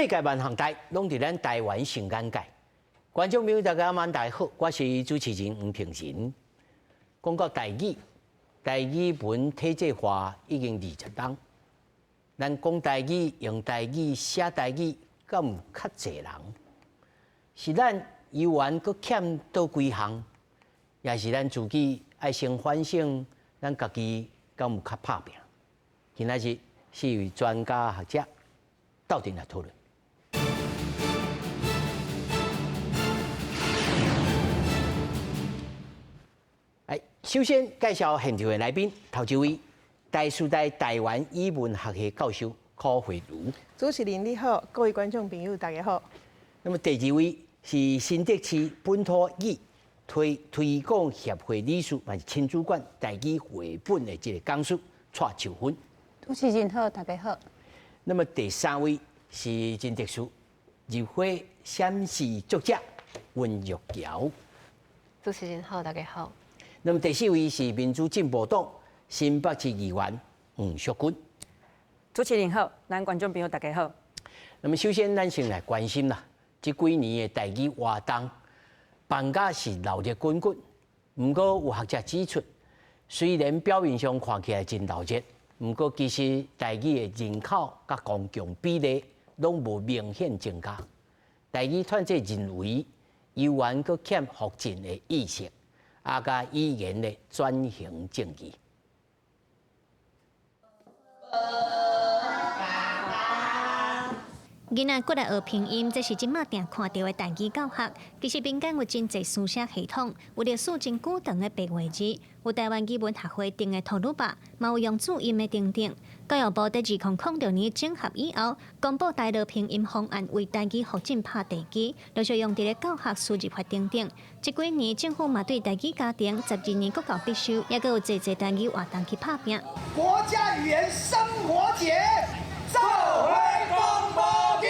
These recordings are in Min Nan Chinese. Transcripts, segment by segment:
世界萬項台攏佇咱台灣上眼界。觀眾朋友大家晚大好，我是主持人黃平仁。講到台語，台語文體制化已經20冬。咱講台語、用台語、寫台語，敢有較濟人？是咱猶原閣欠佗幾項，抑是咱自己愛先反省，咱家己敢有較拍拚？今仔日四位專家學者鬥陣來討論。來，首先介紹現場的來賓，頭一位，台師大台灣語文學系教授柯惠如。主持人你好，各位觀眾朋友大家好。那麼第二位是新竹市本土語推廣協會理事，嘛是親子館台語繪本的這個講師蔡秋芬。主持人好，大家好。那麼第三位是真特殊，入伙閃視作者溫玉喬。主持人好，大家好。那麼第四位是民主進步黨新北市議員黃淑君。主持人好，咱觀眾朋友大家好。那麼首先，咱先來關心啦，這幾年的台語活動辦甲是鬧熱滾滾，毋過有學者指出，雖然表面上看起來真鬧熱，毋過其實台語的人口佮公共比例攏無明顯增加。台語團體認為，猶原閣欠復振的意識，啊，佮語言的轉型正義。囡仔過來學拼音，這是這馬定看著的台語教學。其實民間有真濟書寫系統，有歷史真久長的白話字，有台灣語文學會定的圖魯巴，嘛有用注音的等等。教育部佇2006年整合以後，公布台羅拼音方案，為台語復振拍地基，陸續用佇咧教學輸入法等等。這幾年政府嘛對台語家庭12年國教必修，猶閣有濟濟台語活動去拍拚。國家語言生活節，做伙講母語。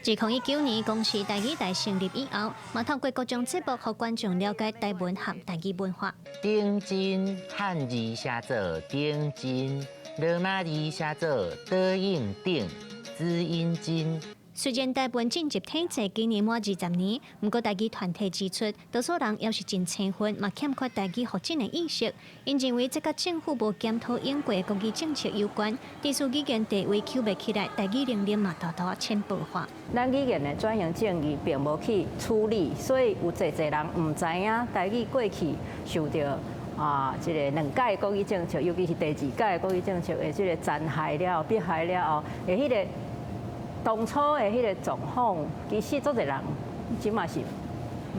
2019年公視台語台成立以後，嘛透過各種節目，予觀眾了解台文和台語文化。頂真漢字寫做頂真，羅馬字寫做倒影頂，子音真。雖然台文進入體制今年滿20年，毋過台語團體指出，多數人猶是真生分，嘛欠缺台語復振的意識。𪜶認為這佮政府無檢討用過的國語政策有關，致使語言地位抾袂起來，台語能力嘛大大淺薄化。咱語言的轉型正義並無去處理，所以有濟濟人毋知影台語過去受著啊，這个兩屆國語政策，尤其是第二屆國語政策的這个殘害了後、迫害了後，的彼个當初的彼个狀況，其實足濟人這馬是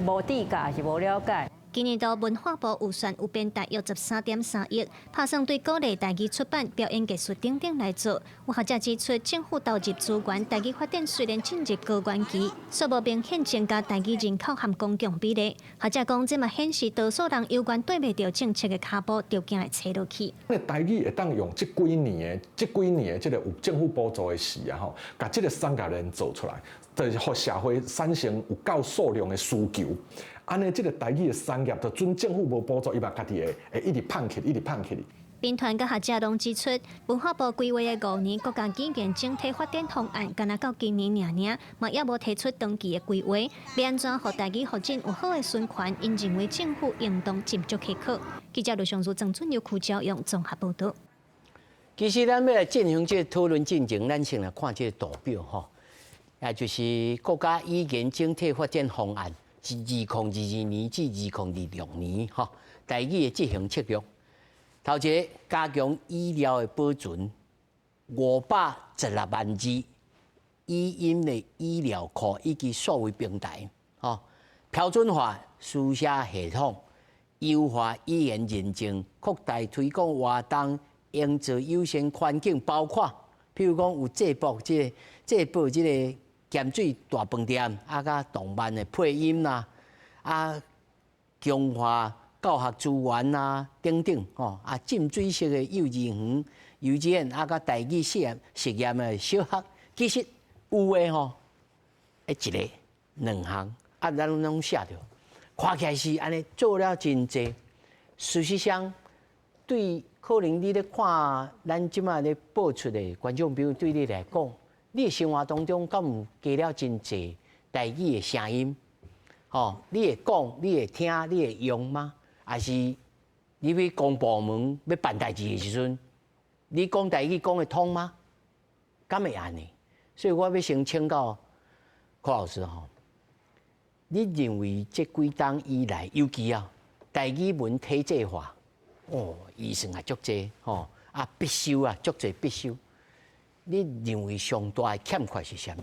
無知覺，是無了解。今年度文化部預算有編大約13.3億，拍算對鼓勵台語出版、表演藝術等等來做。有學者指出，政府投入資源，台語發展雖然進入高原期，卻無明顯增加台語人口和公共比例。學者講，這嘛顯示多數人猶原綴袂著政策的跤步，著行會揣落去。那台語會當用這幾年的、這幾年的這個有政府補助的時啊吼，共這個產業鏈做出來，就是予社會產生有夠數量的需求。按呢，這個台語的產業，就準政府無補助，伊嘛家己會會一直膨起，一直膨起。民團佮學者攏指出，文化部規劃的五年國家語言整體發展方案，干焦到今年爾爾，嘛猶無提出長期的規劃，欲按怎予台語復振有好的循環？𪜶認為政府應當斟酌許可。記者盧尚如、曾俊佑、柯昭勇綜合報導。其實咱欲來進行這個討論進前，咱先來看這個圖表吼，也就是國家語言整體發展方案。是2022年至2026年，吼，台語的執行策略。頭一个加強語料的保存，516萬字語音的語料庫以及數位平台，吼，標準化書寫系統，優化語言認證，擴大推廣活動，營造友善環境，包括譬如講有製播這个製播這个鹹水大飯店，啊，佮動漫的配音啦，啊，強化教學資源啊，等等，吼，啊，浸水式的幼稚園、幼稚園，啊，佮台語實驗實驗的小學，其實有的吼，一个、兩項，啊，咱攏寫著，看起來是按呢做了真濟，事實上，對可能你咧看咱這馬咧播出的觀眾朋友對你來講，你的生活當中敢有加了真濟台語的聲音？吼，你會講，你會聽，你會用嗎？還是你去公部門欲辦代誌的時陣，你講台語講會通嗎？敢會按呢？所以我欲先請教柯老師吼，你認為這幾冬以來，尤其啊，台語文體制化，哦，預算也足濟吼，啊，必修啊，足濟必修。你認為上大的欠缺是啥物？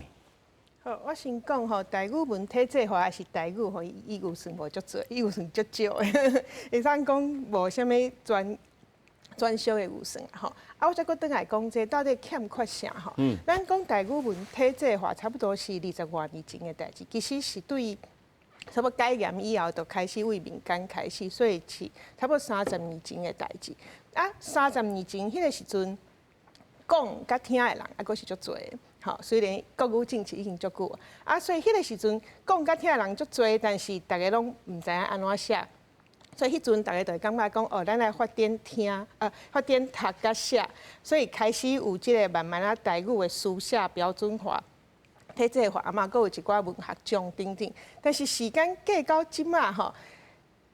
好，我先講吼，台語文體制化抑是台語吼，伊預算無足濟，伊預算足少的，會當講無啥物專專屬的預算吼。啊，我再閣轉來講這到底欠缺啥吼？咱講台語文體制化，差不多是二十外年前的代誌，其實是對差不多解嚴以後就開始為民間開始，所以是差不多三十年前的代誌。啊，三十年前彼個時陣，講佮聽的人猶閣是足濟的，吼。雖然國語政策已經足久啊，所以彼個時陣講佮聽的人足濟，但是逐家攏毋知影按怎寫，所以彼陣逐家就會感覺講，哦，咱來發展聽，發展讀佮寫，所以開始有這個慢慢仔台語的書寫標準化、體制化嘛，閣有一寡文學獎等等。但是時間過到這馬吼，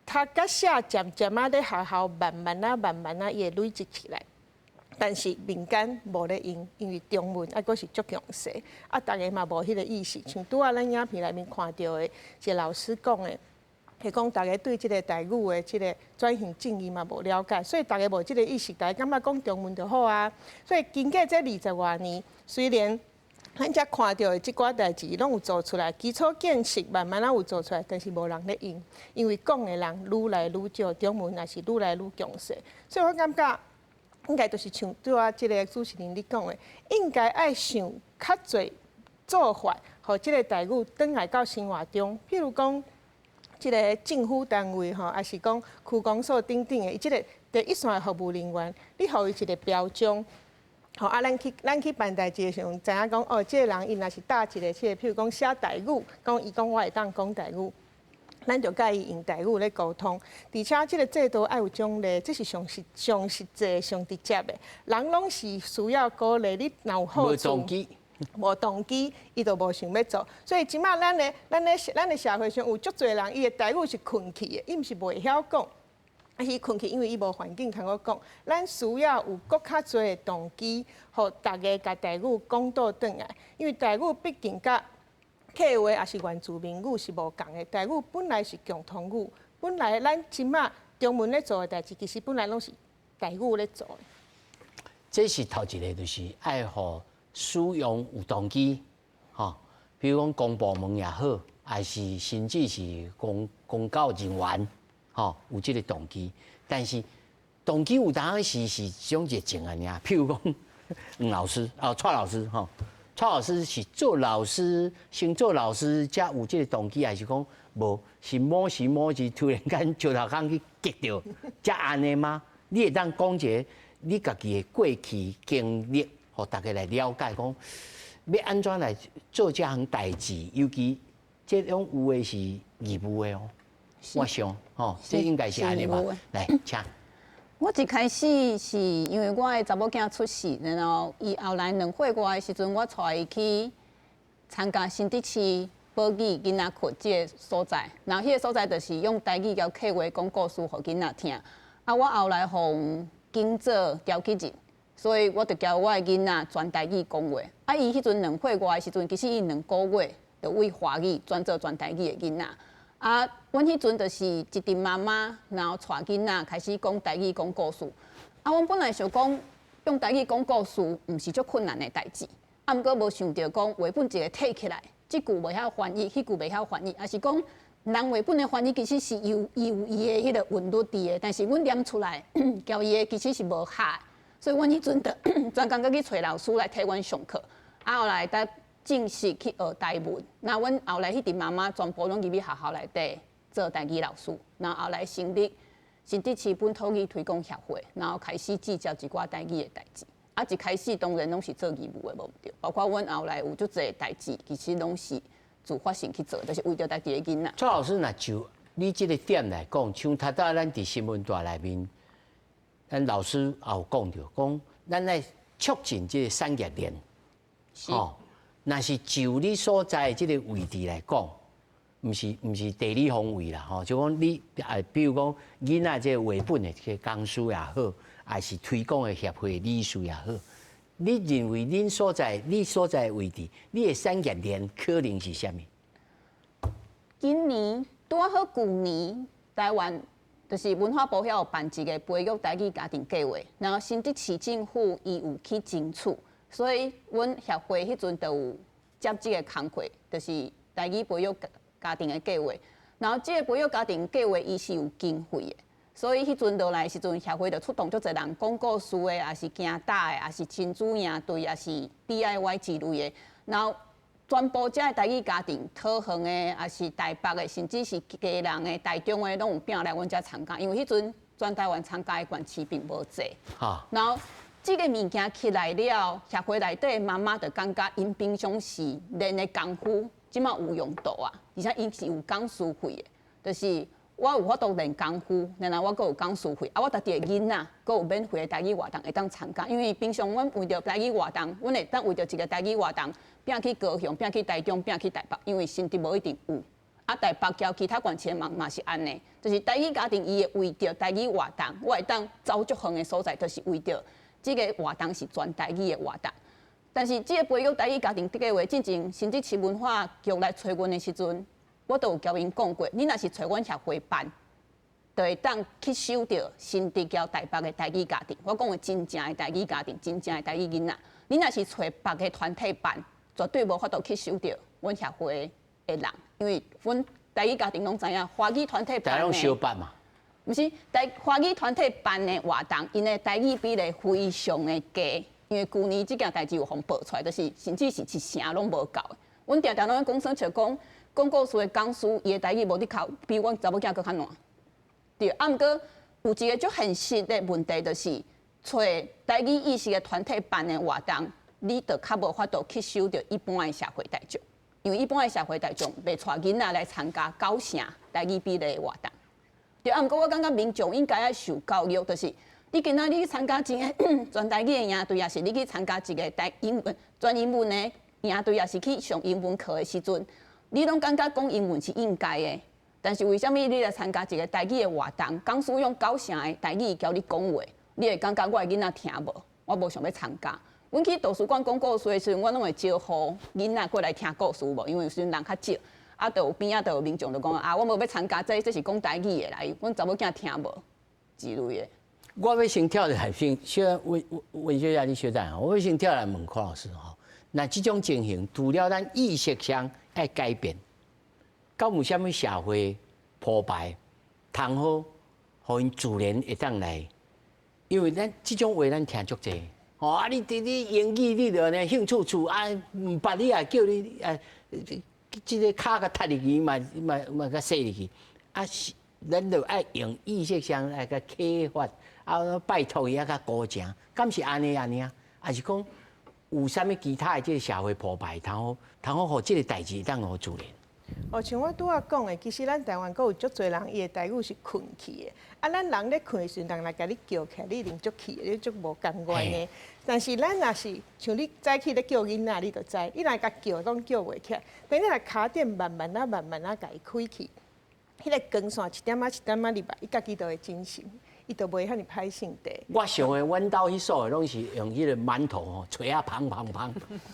讀佮寫漸漸仔咧學校慢慢仔、慢慢仔，伊會累積起來。但是民間無咧用，因為中文猶閣是足強勢，啊，逐家嘛無彼個意識。像拄仔咱影片內面看著的，一個老師講的，伊講逐家對這個台語的這個轉型正義嘛無了解，所以逐家無這個意識，逐家感覺講中文就好啊。所以經過這二十外年，雖然咱遮看著的這寡代誌攏有做出來，基礎建設慢慢仔有做出來，但是無人咧用，因為講的人愈來愈少，中文也是愈來愈強勢，所以我感覺應該就是像拄仔這個主持人你講的，應該愛想較濟做法，予這個台語轉來到生活中，譬如講，這個政府單位吼，抑是講區公所等等的，伊這個第一線的服務人員，你予伊一個標章。吼啊，咱去辦代誌的時陣，知影講哦，這個人伊若是貼一個這個，譬如講寫台語，講伊講我會當講台語，咱就佮伊用台語咧溝通。而且這個制度愛有獎勵，這是上實上實際、上直接的。人攏是需要鼓勵，你若有好處，無動機，無動機，伊就無想欲做。所以這馬咱的社會上有足濟人，伊的台語是困去的，伊毋是袂曉講。啊，伊困去，因為伊無環境通好講。咱需要有閣較濟的動機，予逐家共台語講倒轉來。因為台語畢竟佮客話抑是原住民語是無仝的。台語本來是共通語，本來咱這馬中文咧做的代誌，其實本來攏是台語咧做的。這是頭一個，就是愛予使用有動機，吼，比如講公部門也好，抑是甚至是公公教人員。吼，有這個動機，但是動機有當時是一種熱情啊，爾。譬如講，吳老師哦，蔡老師吼，蔡老師是做老師，先做老師才有這個動機，還是講無？是某時某日突然間石頭空去激著，才按呢嗎？你會當講一個你家己的過去經歷，予大家來了解，講欲按怎來做這項代誌，尤其這種有的是義務的哦。我想，吼，這應該是按呢吧？來，請。我一開始是因為我的查某囝出世，然後伊後來兩歲外的時陣，我帶伊去參加新竹市保語囡仔窟這個所在，然後彼個所在就是用台語佮客話講故事予囡仔聽。啊，我後來予警佐調去入，所以我就教我的囡仔全台語講話。啊，伊彼陣兩歲外的時陣，其實伊兩個月就對華語轉做全台語的囡仔。啊，阮彼陣就是一陣媽媽，然後帶囡仔開始講台語講故事。啊，阮本來想講用台語講故事，毋是足困難的代誌。啊，毋過無想著講繪本一个提起來，這句袂曉翻譯，彼句袂曉翻譯，抑是講人繪本的翻譯其實是有伊有伊的彼個韻律佇的，但是阮念出來交伊的其實是無合的，所以阮彼陣就專工閣去揣老師來替阮上課。啊，後來才正式去學台文。那阮後來彼陣媽媽全部攏入去學校內底做台語老師，然後後來成立新竹市本土語推廣協會，然後開始聚焦一寡台語的代誌。啊，一開始當然攏是做義務的，無毋對。包括阮後來有足濟代誌，其實攏是自發性去做，就是為著家己的囡仔。蔡老師，若就你這個點來講，像頭拄咱佇新聞台內面，咱老師也有講著，講咱來促進這個產業鏈，吼。若是就你所在這个位置來講，毋是地理方位啦，吼，就講你啊，比如講囡仔這個繪本的這個講師也好，還是推廣的協會理事也好，你認為恁所在你所在的位置，你的產業鏈可能是啥物？今年拄好舊年台灣就是文化部遐有辦一個培育台語家庭計劃，然後新竹市政府伊有去爭取，所以阮協會彼陣就有接這個工課，就是台語培育家庭的計劃。然後這個培育家庭計劃伊是有經費的，所以彼陣落來的時陣，協會就出動足濟人講故事的，抑是行搭的，抑是親子營隊，抑是 DIY 之類的，然後全部遮的台語家庭，桃園的，抑是台北的，甚至是基隆的、台中的，攏有拼來阮遮參加。因為彼陣全台灣參加的縣市並無濟。然後這個物件起來了，協會內底媽媽就感覺𪜶平常時練的功夫，這馬有用到啊，而且𪜶是有講師費的，就是我有法度練功夫，然後我閣有講師費，啊，我家己的囡仔閣有免費的台語活動會當參加，因為平常阮為著台語活動，阮會當為著一個台語活動，拼去高雄，拼去台中，拼去台北，因為新竹無一定有。啊，台北交其他縣市嘛嘛是按呢，就是台語家庭伊會為著台語活動，我會當走足遠的所在，就是為著這個活動是全台語的活動。但是這個培育台語家庭計劃，進前新竹市文化局來揣阮的時陣，我都有共𪜶講過，你若是揣阮協會辦，就會當去收著新竹佮台北的台語家庭。我講的真正的台語家庭，真正的台語囡仔。你若是揣別个團體辦，絕對無法度去收著阮協會的人，因為阮台語家庭攏知影，華語團體辦的，小辦嘛。毋是，台華語團體辦的活動，𪜶的台語比例非常的低。因為舊年這件代誌有予報出來，就是甚至是一成攏無夠。阮定定攏講耍笑講，講故事的講師，伊的台語無咧哭，比阮查某囝閣較爛。對，啊，毋過有一個足現實的問題，就是揣台語意識的團體辦的活動，你就較無法度去收著一般的社會大眾，因為一般的社會大眾袂帶囡仔來參加九成台語比例的活動。對，啊，毋過我感覺民眾應該愛受教育，就是你今仔你去參加一個全台語的營隊，抑是你去參加一個台英文全英文的營隊，抑是去上英文課的時陣，你攏感覺講英文是應該的。但是為啥物你來參加一個台語的活動，講師用九成的台語共你講話，你會感覺我的囡仔聽無？我無想欲參加。阮去圖書館講故事的時陣，我攏會招呼囡仔過來聽故事無？因為有時陣人較少，啊，就有邊仔就有民眾就講啊，我無欲參加這，這是講台語的啦，阮查某囝聽無之類的。我欲先跳來先，先溫溫小姐你稍等，我欲先跳來問柯老師吼。那這種情形，除了咱意識上愛改變，敢有啥物社會鋪排，通好，予𪜶自然會當來？因為咱這種話咱聽足濟。吼啊！你佇你英語你著按呢興趣趣啊，毋捌你也叫你啊，這个跤共踢入去嘛嘛嘛共踅入去。啊是，咱著愛用意識上來共啟發，啊拜託伊啊較高情，敢是按呢按呢啊？抑是講有啥物其他的這个社會鋪排，通好通好予這个代誌當予自然？哦，像我拄仔講的，其實咱台灣閣有足濟人，伊的台語是睏去的。啊，咱人咧睏的時陣，人來共你叫起來，你一定足氣的，你足無甘願的。但是咱若是像你早起咧叫囡仔，你就知，你若共叫攏叫袂起來。等你若跤墊慢慢仔、慢慢仔共伊開去，彼个光線一點仔一點仔入來，伊家己就會精神，伊就袂遐爾歹性地。我想的，阮兜彼所的攏是用彼个饅頭吼，捶啊砰砰砰，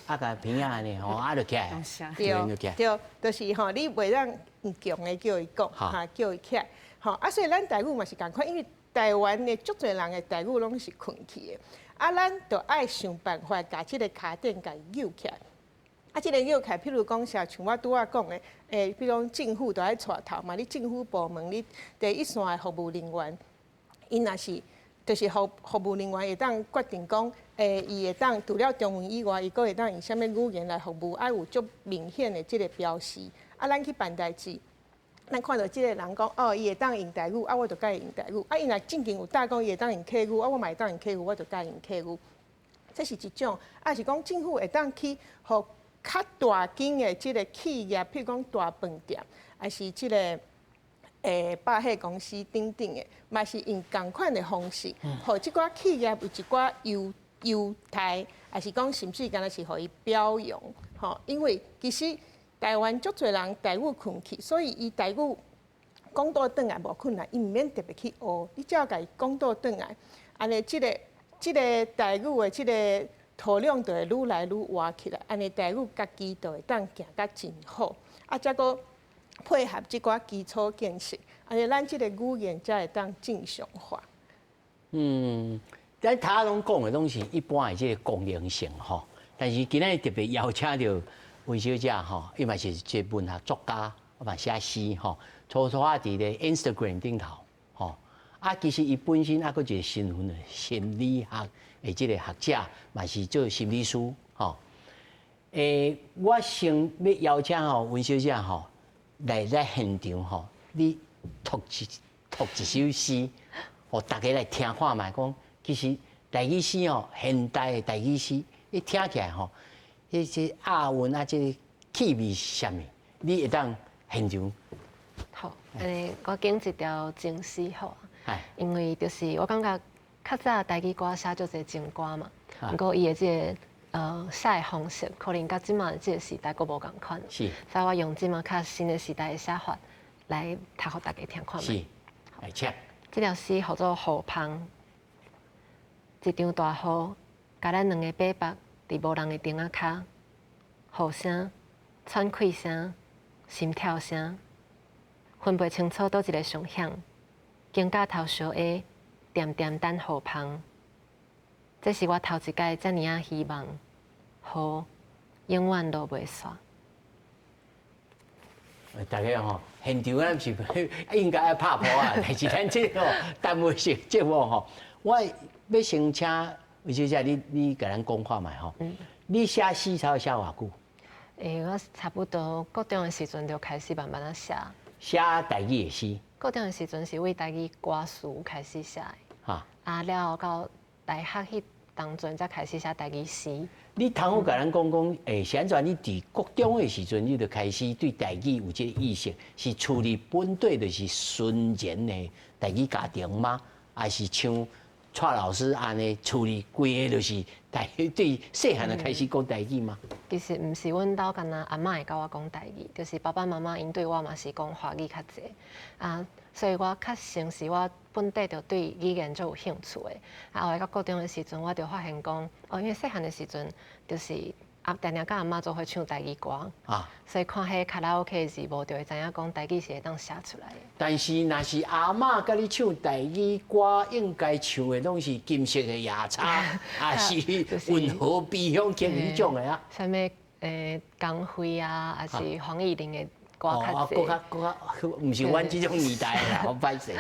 啊共鼻仔按呢吼，啊就起來。對對，就是吼，你袂當用強的叫伊講，哈，叫伊起來，吼啊，所以咱台語嘛是仝款，因為台灣的足濟人的台語攏是睏去的，啊，咱就愛想辦法共這个跤墊共伊扭起來。啊，這个扭起來，譬如講像像我拄仔講的，欸，比如講政府都愛帶頭嘛，你政府部門你第一線的服務人員，𪜶若是就是服服務人員會當決定講，欸，伊會當除了中文以外，伊閣會當用啥物語言來服務，愛有足明顯的這个標示。啊，咱去辦代誌，咱看著這个人講，哦，伊會當用台語，啊，我就共伊用台語。啊，伊若正經有答講，伊會當用客語，啊，我嘛會當用客語，我就共伊用客語。這是一種，啊是講政府會當去予較大間的這个企業，譬如講大飯店，抑是這个百貨公司等等的，嘛是用仝款的方式，予這寡企業有一寡優優待，抑是講甚至敢若是予伊表揚，吼，因為其實台灣足濟人台語睏去，所以伊台語講倒轉來無困難，伊毋免特別去學，你只要共伊講倒轉來，按呢這個台語的這個土壤就會愈來愈活起來，按呢台語家己就會當行甲真好，啊，才閣配合這寡基礎建設，按呢咱這個語言才會當正常化。嗯，咱頭仔攏講的攏是一般的這個功能性吼，但是今仔日特別邀請著溫小姐吼，伊嘛是這文學作家，嘛寫詩吼，初初仔佇咧 Instagram 頂頭吼，啊，其實伊本身猶閣一個身份的心理學的這個學者，嘛是做心理師吼。我先欲邀請吼溫小姐吼來咱現場吼，你讀一首詩，予大家來聽看覓，講其實台語詩吼，現代的台語詩，你聽起來吼，彼這押韻啊，這個氣味是啥物？你會當現場。好，按呢我揀一條情詩好啊，因為就是我感覺較早台語歌寫足濟情歌嘛，毋過伊的這個寫的方式可能佮這馬這個時代閣無仝款，所以我用這馬較新的時代的寫法來讀予大家聽看覓。是，來請。這條詩號做雨芳，一場大雨，共咱兩个爬縛佇無人的亭仔跤，雨聲、喘氣聲、心跳聲，分袂清楚佗一个上響，肩胛頭相挨，恬恬等雨芳。這是我頭一擺遮爾仔希望，雨永遠落袂煞。大家吼，現場咱是應該愛拍噗仔，但是咱這個耽誤性節目吼，我欲先請溫小姐你你共咱講看覓吼。你寫詩才寫偌久？我差不多國中的時陣就開始慢慢仔寫。寫台語的詩。國中的時陣是為台語歌詞開始寫的。啊，了後到大學彼當陣才開始寫台語詩。你頭好共咱講講，是按怎你佇國中的時陣，你就開始對台語有這個意識，是厝裡本底就是純然的台語家庭嗎？還是像蔡老師按呢厝裡規个就是台對細漢就開始講台語嗎？其實毋是，阮兜干焦阿嬤會佮我講台語，就是爸爸媽媽𪜶對我嘛是講華語較濟啊，所以我較先是我本底就對語言足有興趣的。啊，後來到國中的時陣，我就發現講，哦，因為細漢的時陣就是啊，定定佮阿嬤做伙唱台語歌，所以看彼卡拉 OK 的字幕就會知影講台語是會當寫出來的。但是，若是阿嬤佮你唱台語歌，應該唱的攏是金色的夜叉，抑是運河悲鄉曲彼種的啊。啥物江蕙啊，抑是黃義玲的歌較濟。閣較閣較，毋是阮這種年代的啦，好歹勢。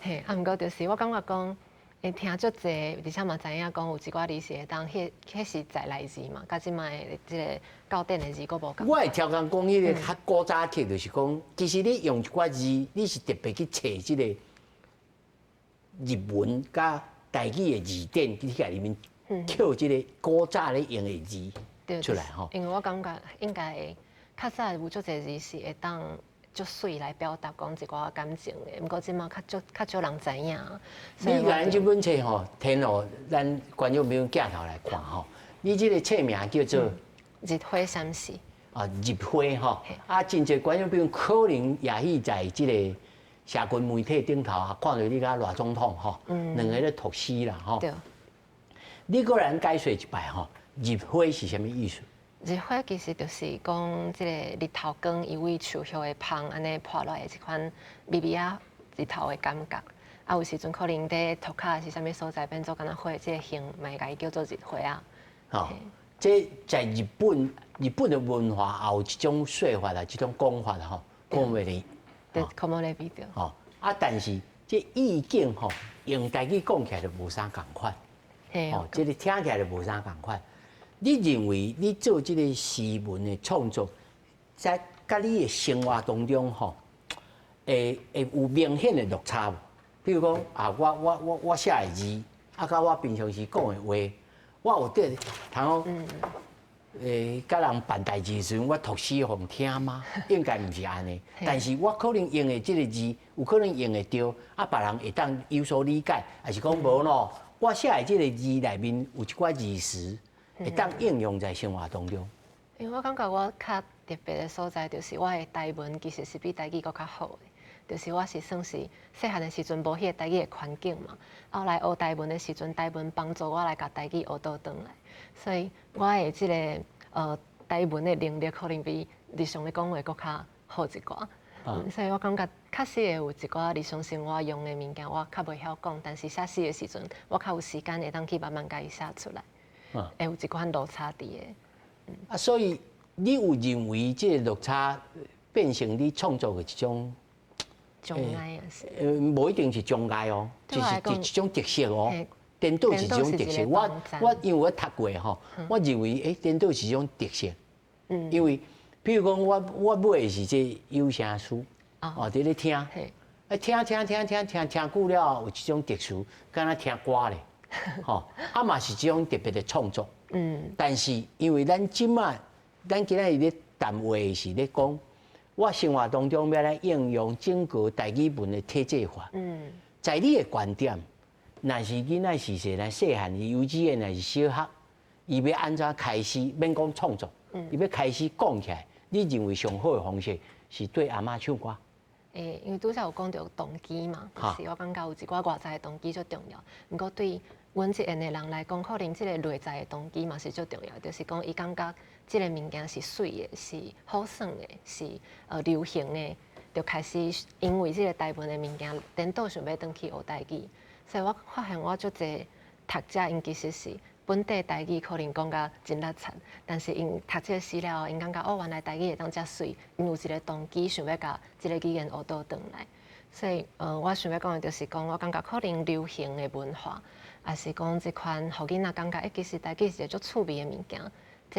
嘿，啊，毋過就是我感覺講，會聽足濟，而且嘛知影講有一寡字是會當，彼彼是在來字嘛，佮這擺的這個教典的字閣無仝。我會超工講彼個較古早曲，就是講，其實你用一寡字，你是特別去揣這個日文佮台語的字典去遐裡面，抾這個古早咧用的字出來吼。因為我感覺應該較早有足濟字是會當足媠來表達講一寡感情的，毋過這擺較少較少人知影。你共咱這本冊吼，提予咱觀眾朋友鏡頭來看吼，你這個冊名叫做《日火閃逝》。啊，日火吼，啊，真濟觀眾朋友可能也許在這個社群媒體頂頭啊，看著你佮賴總統吼，兩个咧讀詩啦吼。對。你閣來解說一擺吼，日火是啥物意思？日火其實就是講這個日頭光，伊為樹葉的芳按呢破落來的這款微微仔日頭的感覺。啊，有時陣可能佇塗跤是啥物所在變做敢若火，這個形嘛會共伊叫做日火仔。吼，這在日本，日本的文化也有這種說法啦，這種講法吼，講袂哩。對，可無咧比著。吼，啊，但是這意境吼，用台語講起來就無啥仝款。吼，這個聽起來就無啥仝款。你認為你做這個詩文的創作，在佮你的生活當中吼，會會有明顯的落差無？比如講啊，我我我我寫的字，啊，佮我平常時講的話，我有佇通講，佮人辦代誌的時陣，我讀詩予人聽嗎？應該毋是按呢。但是我可能用的這個字，有可能用會著，啊，別人會當有所理解，抑是講無咯？我寫的這個字內面有一寡字詞，會當應用在生活當中。因為我感覺我較特別的所在，就是我的台文其實是比台語閣較好的。就是我是算是細漢的時陣無彼個台語的環境嘛，後來學台文的時陣，台文幫助我來共台語學倒轉來，所以我的這个台文的能力可能比日常咧講話閣較好一寡。所以我感覺確實會有一寡日常生活用的物件，我較袂曉講，但是寫詩的時陣，我較有時間會當去慢慢共伊寫出來，會有一款落差佇的。啊，所以你有認為這个落差變成你創作的一種障礙啊？是。無一定是障礙哦，就是一種特色哦。顛倒是一種特色。我因為我讀過吼，我認為顛倒是一種特色。因為比如講，我買的是這有聲書，哦，佇咧聽，啊聽聽聽聽聽聽久了後，有一種特殊，敢若聽歌咧，吼，啊嘛是這種特別的創作。但是因為咱這馬，咱今仔日咧談話是咧講，我生活當中欲來應用整個台語文的體制化。在你的觀點，若是囡仔是說來細漢，幼稚園還是小學，伊欲按怎開始，免講創作，伊欲開始講起來，你認為上好的方式是對阿嬤唱歌？因為拄才有講著動機嘛，就是我感覺有一寡外在的動機足重要。毋過對阮這緣的人來講，可能這个內在的動機嘛是足重要，就是講伊感覺這个物件是媠的，是好耍的，是流行的，就開始因為這个台文的物件，顛倒想欲轉去學台語。所以我發現我足濟讀者，𪜶其實是本地台語可能講甲真垃圾，但是𪜶讀這个詩了後，𪜶感覺哦，原來台語會當遮媠，𪜶有一个動機想欲共這个語言學倒轉來。所以，我想欲講的就是講，我感覺可能流行的文化，抑是講這款予囡仔感覺，欸，其實台語是一個足趣味的物件，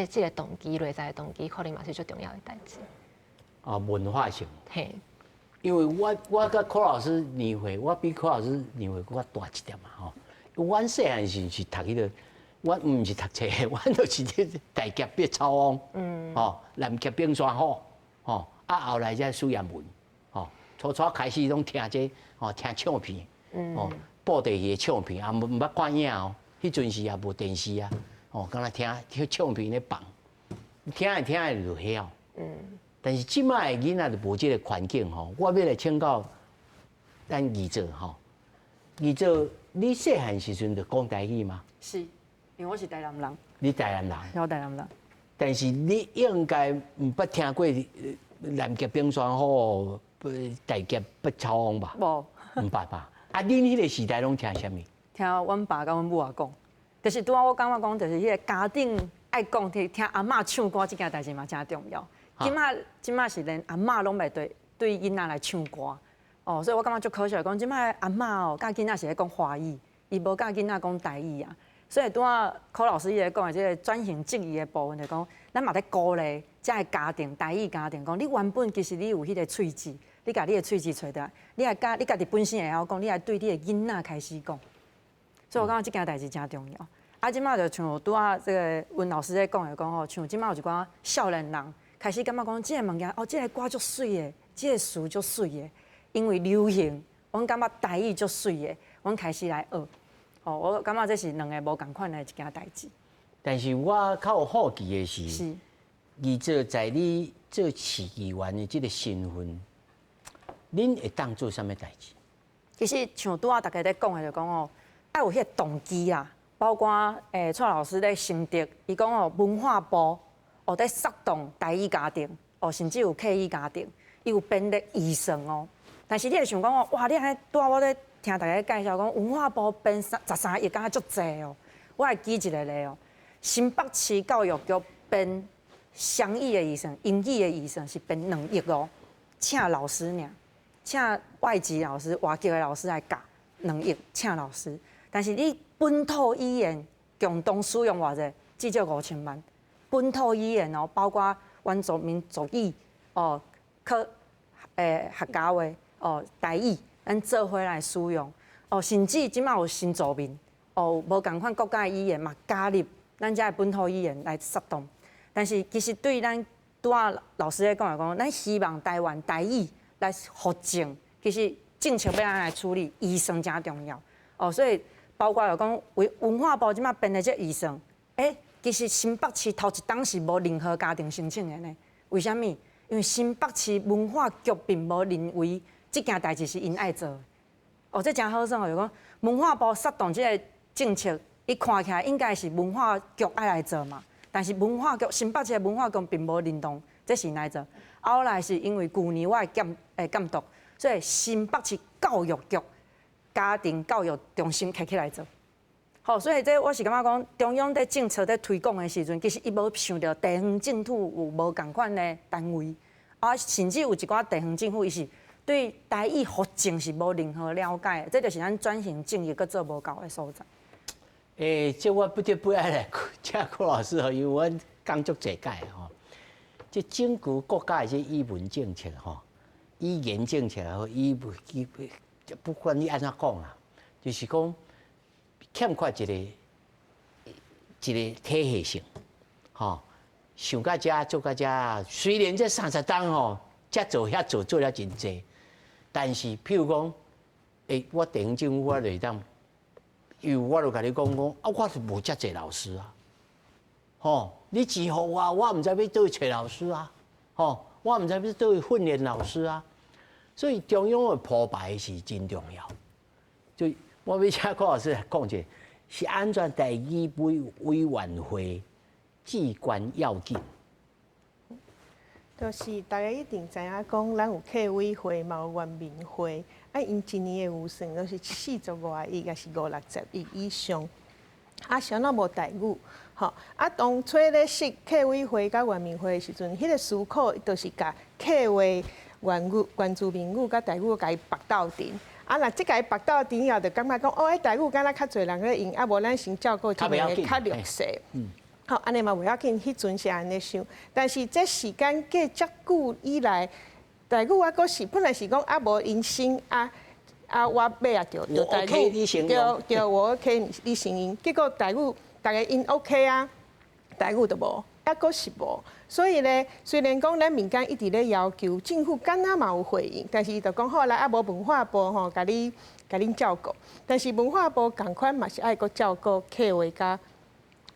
這个動機，內在的動機，可能嘛是足重要的代誌。啊，文化性。嘿。因為我佮柯老師年歲，我比柯老師年歲閣較大一點嘛吼。阮細漢時是讀彼个，阮毋是讀冊，阮就是咧大俠百草王，吼，南極冰山虎，吼，啊後來才蘇艷文，吼，初初開始攏聽這，吼，聽唱片，吼，布袋戲的唱片，也毋捌看影哦，彼陣時也無電視啊，吼，敢若聽聽唱片咧放，聽來聽來就曉。但是這擺的囡仔就無這个環境吼，我欲來請教咱儀座吼，儀座，你細漢時陣就講台語嗎？是，因為我是台南人。你台南人？我台南人。但是你應該毋捌聽過南極冰川虎、大俠百草王吧？無。毋捌吧？啊，恁彼个時代攏聽啥物？聽阮爸佮阮母仔講，就是拄仔我感覺講，就是彼个家長愛講，聽聽阿嬤唱歌這件代誌嘛誠重要。這馬是連阿嬤攏袂對囡仔來唱歌，哦，所以我感覺足可惜，講這馬阿嬤哦，佮囡仔是咧講華語，伊無佮囡仔講台語啊。所以拄仔柯老師伊咧講的這个轉型正義的部分，就講咱嘛咧鼓勵遮个家庭，台語家庭，講你原本其實你有彼个喙舌，你共你的喙舌揣著來，你愛佮你家己本身會曉講，你愛對你的囡仔開始講。所以我感覺這件代誌誠重要。啊，這馬就像拄仔這个溫老師咧講的講吼，像這馬有一寡少年人開始感覺講，這个物件哦，這个歌足媠的，這个詞足媠的，因為流行，阮感覺台語足媠的，阮開始來學。哦，我感覺這是兩个無仝款的一件代誌。但是我較有好奇的是，儀座在你做市議員的這个身份，恁會當做啥物代誌？其實像拄仔大家咧講的，就講哦，愛有彼个動機啦，包括蔡老師咧新竹，伊講哦，文化部哦咧策動台語家庭，哦，甚至有客語家庭，伊有編列預算哦。但是你會想講哦，哇，你按呢拄仔我咧聽大家介紹講，文化部編13億，敢若足濟哦。我來舉一个例哦，新北市教育局編雙語的預算，英語的預算是編2億哦，請老師爾，請外籍老師、外籍的老師來教2億，請老師。但是你本土語言共同使用偌濟，至少5000萬。本土語言哦，包括原住民族語哦，客家話哦，台語，咱做伙來使用哦，甚至這馬有新住民哦，無仝款國家的語言嘛加入咱遮的本土語言來策動。但是其實對咱拄仔老師咧講來講，咱希望台灣台語來復振，其實政策欲按怎來處理，預算誠重要哦，所以包括就講文化部這馬編的這預算，欸，其實新北市頭一冬是無任何家庭申請的呢。為啥物？因為新北市文化局並無認為這件代誌是𪜶愛做的。哦，這誠好耍哦，就講文化部策動這个政策，伊看起來應該是文化局愛來做嘛。但是文化局新北市的文化局並無認同這是𪜶來做。後來是因為舊年我的監督，所以新北市教育局家庭教育中心提起來做。好，所以這我是感覺講，中央佇政策佇推廣的時陣，其實伊無想著地方政府有無仝款的單位，啊，甚至有一寡地方政府伊是對台語復振是無任何了解的，這就是咱轉型正義閣做無夠的所在。這我不得不愛來請郭老師吼，因為阮講足濟擺吼，這整個國家的這語文政策吼，語言政策和語語不管你按怎講啦，就是講欠缺一個一個體系性，吼，想到遮做到遮，雖然這30冬吼，遮做遐做做了真濟，但是譬如講，我地方政府我就會當。因為我就共你講講，啊，我是無遮濟老師啊，吼，你錢予我，我毋知欲佗位揣老師啊，吼，我毋知欲佗位訓練老師啊，所以中央的鋪排是真重要。就我欲請郭老師來講一下，是按怎台語委員會至關要緊。就是大家一定知影講，咱有客委會嘛有原民會，啊，𪜶一年的預算攏是40外億，抑是五六十億以上。啊，啥物無台語，吼！啊，當初咧設客委會佮原民會的時陣，彼個思考就是共客話原語、原住民語佮台語共伊縛鬥陣。啊，若這共伊縛鬥陣以後，就感覺講，哦，彼台語敢若較濟人咧用，啊，無咱先照顧這兩个較弱勢。吼，按呢嘛袂要緊，彼陣是按呢想。但是這時間過遮久以來，台語猶閣是本來是講啊無𪜶先啊啊，我尾仔著著台語，對對，我 OK 你先用，結果台語逐家𪜶 OK 啊，台語就無，猶閣是無。所以咧，雖然講咱民間一直咧要求，政府敢若嘛有回應，但是伊就講好來啊無文化部吼，共你共恁照顧。但是文化部仝款嘛是愛閣照顧客話佮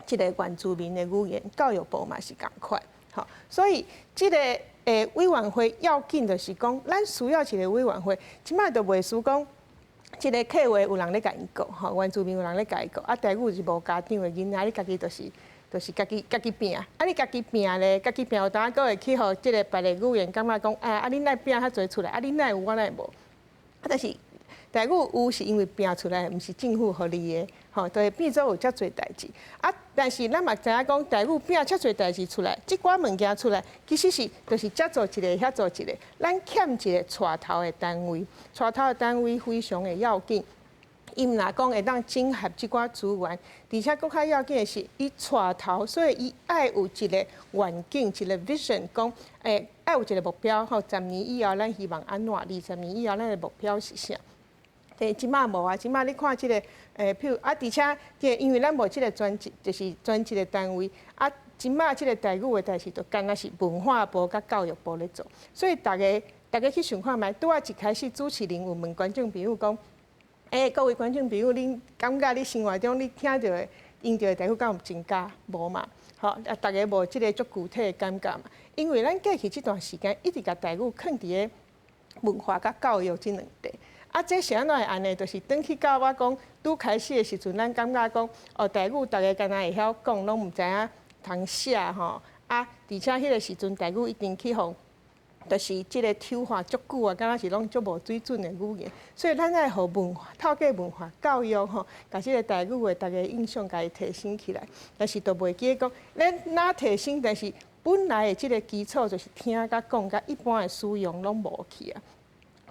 這个原住民的語言，教育部嘛是仝款，吼，所以這个委員會要緊就是講，咱需要一个委員會，這擺就袂輸講，這个客話有人咧共𪜶顧，吼，原住民有人咧共伊顧，啊，台語是無家長的囡仔，你家己就是就是家己家己拚，啊，你家己拚咧，家己拚有當閣會去予這个別个語言感覺講，啊，啊，恁哪會拚較濟出來，啊，恁哪會有，我哪會無，啊，但是。台語有是因為拚出來，毋是政府予你的，吼，就會變做有遮濟代誌。啊，但是咱嘛知影講，台語拚遮濟代誌出來，這寡物件出來，其實是就是遮做一个，遐做一个，咱欠一个帶頭的單位，帶頭的單位非常的要緊。伊毋若講會當整合這寡資源，而且閣較要緊的是，伊帶頭，所以伊愛有一个願景，一个 vision，講，愛有一个目標，吼，10年以後咱希望按怎，20年以後咱的目標是啥？這馬無啊，這馬你看這个，譬如啊，而且這因為咱無這个專職，就是專職的單位，啊，這馬這个台語的代誌，就敢若是文化部佮教育部咧做，所以逐家逐家去想看覓，拄仔一開始主持人有問觀眾朋友講，各位觀眾朋友，恁感覺你生活中你聽著的、用著的台語敢有增加？無嘛？吼，啊，逐家無這个足具體的感覺嘛，因為咱過去這段時間一直共台語囥佇个文化佮教育這兩塊。啊，這是按怎會按呢？就是轉去到我講拄開始的時陣，咱感覺講哦，台語逐家敢若會曉講，攏毋知影通寫吼。啊，而且彼个時陣台語已經去予，就是這个醜化足久啊，敢若是攏足無水準的語言。所以咱愛予文化透過文化教育吼，共這个台語的逐家印象共伊提升起來。但是都袂記得講，咱若提升，但是本來的這个基礎就是聽佮講佮一般的使用攏無去啊。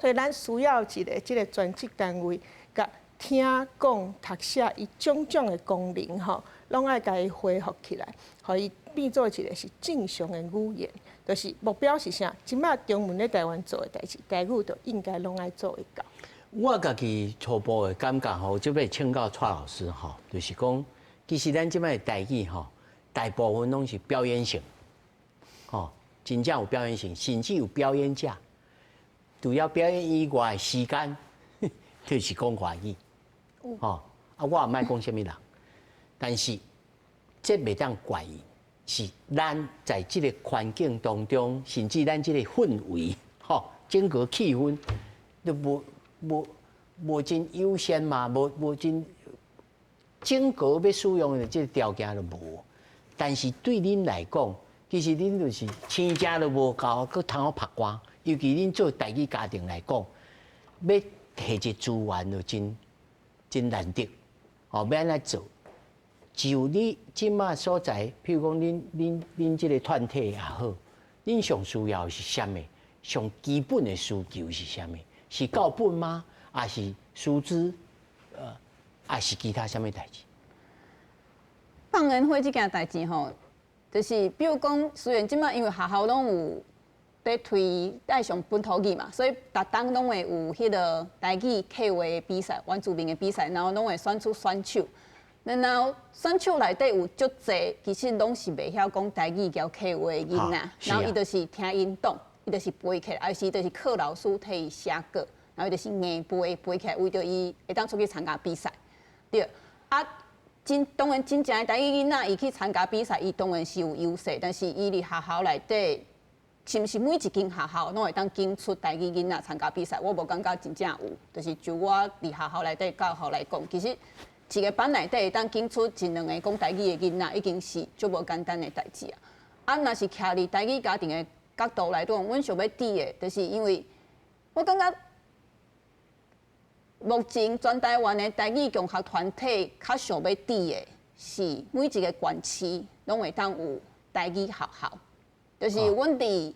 所以咱需要一个這个專職單位，共聽講讀寫伊種種的功能吼，攏愛共伊恢復起來，予伊變做一个是正常的語言。就是目標是啥？這馬中文咧台灣做的代誌，台語就應該攏愛做會到。我家己初步的感覺吼，這欲請教蔡老師吼，就是講，其實咱這擺的台語吼，大部分攏是表演性，吼，真正有表演性，甚至有表演者。除了表演以外的時間，就是講華語，吼啊！我也毋愛講啥物人，但是這袂當怪伊，是咱在這個環境當中，甚至咱這個氛圍，吼，整個氣氛都無真優先嘛，無真整個欲使用的這個條件都無。但是對恁來講，其實恁就是錢誠都無夠，閣通好拍歌。尤其恁做台語家庭來講，欲提一資源就真真難得。哦，欲按怎做？就你這馬所在，譬如講，恁這個團體也好，恁上需要的是啥物？上基本的需求是啥物？是教本嗎？還是師資？還是其他啥物代誌？放煙火這件代誌吼，就是比如講，雖然這馬因為學校攏有佇推愛上本土語嘛，所以逐冬攏會有彼個台語客話比賽、原住民的比賽，然後攏會選出選手。然後選手內底有足濟，其實攏是袂曉講台語佮客話的囡仔，然後伊就是聽𪜶講，伊就是背起來，還是就是靠老師替伊寫稿，然後伊就是硬背背起來，為著伊會當出去參加比賽。對，啊，真當然真正的台語囡仔，伊去參加比賽，伊當然是有優勢，但是伊佇學校內底，是毋是每一間學校攏會當揀出台語囡仔參加比賽？我無感覺真正有，就是就我佇學校內底教學來講，其實一個班內底會當揀出一兩個講台語的囡仔，已經是足無簡單的代誌啊！啊，若是徛佇台語家庭的角度來講，阮想欲佇的，就是因為我感覺目前全台灣的台語共學團體較想欲佇的是每一個縣市攏會當有台語學校，就是阮佇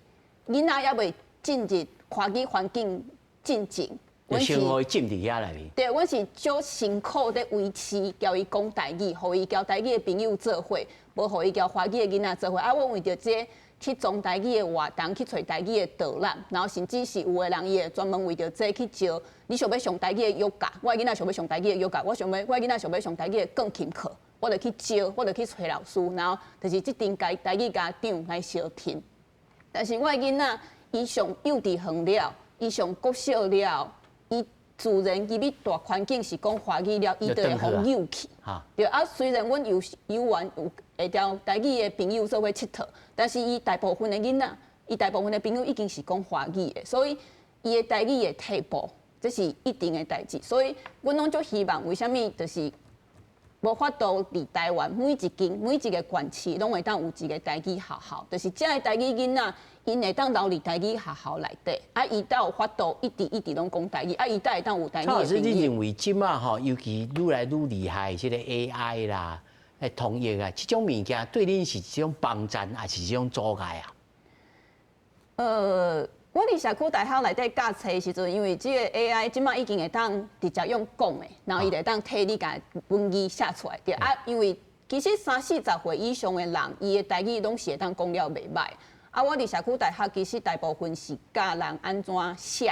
囡仔猶未進入華語環境進前，阮是先予伊浸佇遐內面。對，阮是足辛苦咧維持，共伊講台語，予伊佮台語的朋友做伙，無予伊佮華語的囡仔做伙。啊，阮為著這個去創台語的活動，去揣台語的導覽，然後甚至是有的人伊會專門為著這個去招。你想欲上台語的瑜伽，我的囡仔想欲上台語的瑜伽，我想欲我的囡仔想欲上台語的鋼琴課，我就去招，我就去揣老師，然後就是這陣台台語家長來相聽。但是我的囡仔，伊上幼稚園了，伊上國小了，伊自然入去大環境是講華語了，伊就會予誘去。對啊，雖然阮有有緣有會調台語的朋友做伙𨑨迌，但是伊大部分的囡仔，伊大部分的朋友已經是講華語的，所以伊的台語會退步，這是一定的代誌。所以，阮攏足希望，為啥物就是無法度佇台灣每一間每一個縣市攏會當有一個台語學校，就是這个台語囡仔，𪜶會當留佇台語學校內底，啊，伊才有法度一直一直攏講台語，啊，伊才會當有台語蔡老師，的朋友。你認為這馬吼，尤其愈來愈厲害，這個 AI 啦、統一啊，這種物件對恁是一種幫贊，還是一種阻礙啊？我佇社區大學內底教冊的時陣，因為這個 AI 這馬已經會當直接用講的，然後伊就會當替你共文字寫出來。對啊，因為其實三四十歲以上的人，伊的台語攏是會當講了袂䆀。啊，我佇社區大學其實大部分是教人按怎寫，